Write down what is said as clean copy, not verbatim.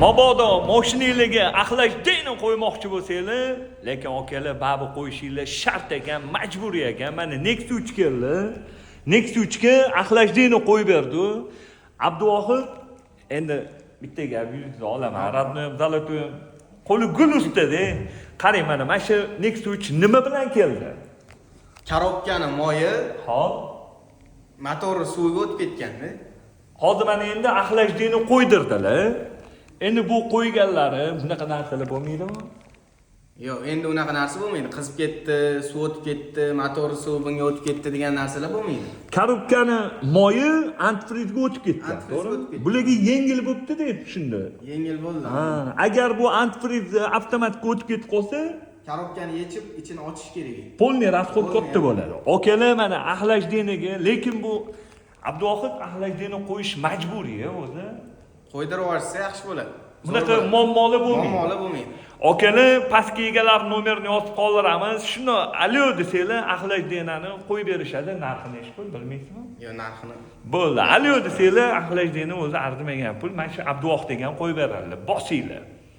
Mabodo moshinanglarga охлаждение qo'ymoqchi bo'lsanglar, lekin akalar, babi qo'yishinglar shart ekan, majburiy ekan. Mana Nexia 3 keldi. Nexia 3 ga охлаждение qo'yib berdi. Abduvohid, endi bitta gap yuzingizga olaman. Родной, золотой, qo'li gul ustida. Qarang, mana shu Nexia 3 nima bilan keldi? Korobkani moyi motori suviga o'tib ketganda. Hozir mana endi охлаждение qo'ydirdilar. Endi bu qo'yganlari bunaqa narsalar bo'lmaydimi? Yo'q, endi unaqa narsa bo'lmaydi. Qizib ketdi, suv o'tib ketdi, motori suvi bunga o'tib ketdi degan narsalar bo'lmaydi. Korobkani moyi antifrizga o'tib ketgan, Antifrizga to'g'rimi? o'tib ketdi. Bularga yengil bo'libdi deb shunda. Yengil bo'ldi. Ha, agar bu antifriz avtomatga o'tib ketib qolsa, Korobkani yechib, ichini ochish kerak edi. Полный расход Полный, katta bo'ladi. Akalar, mana охлаждение ga, lekin bu, Abduvohid, охлаждение qo'yish majburiy o'zi. Qo'ydirib yuborsa yaxshi bo'ladi. Zo'r Bunaqa bo'ladi. Muammolar bo'lmaydi. Muammolar bo'lmaydi. Akalar, pastki egalar nomerini yozib qoldiramiz. Shuni alo desanglar, охлаждение ni qo'yib berishadi. Narxi nechi pul, bilmaysizmi? Yo'q, narxini. Bo'ldi. Alo desanglar, охлаждение o'zi arzimagan pul. Mana shu Abduvohid degan qo'yib beradilar. Bosinglar.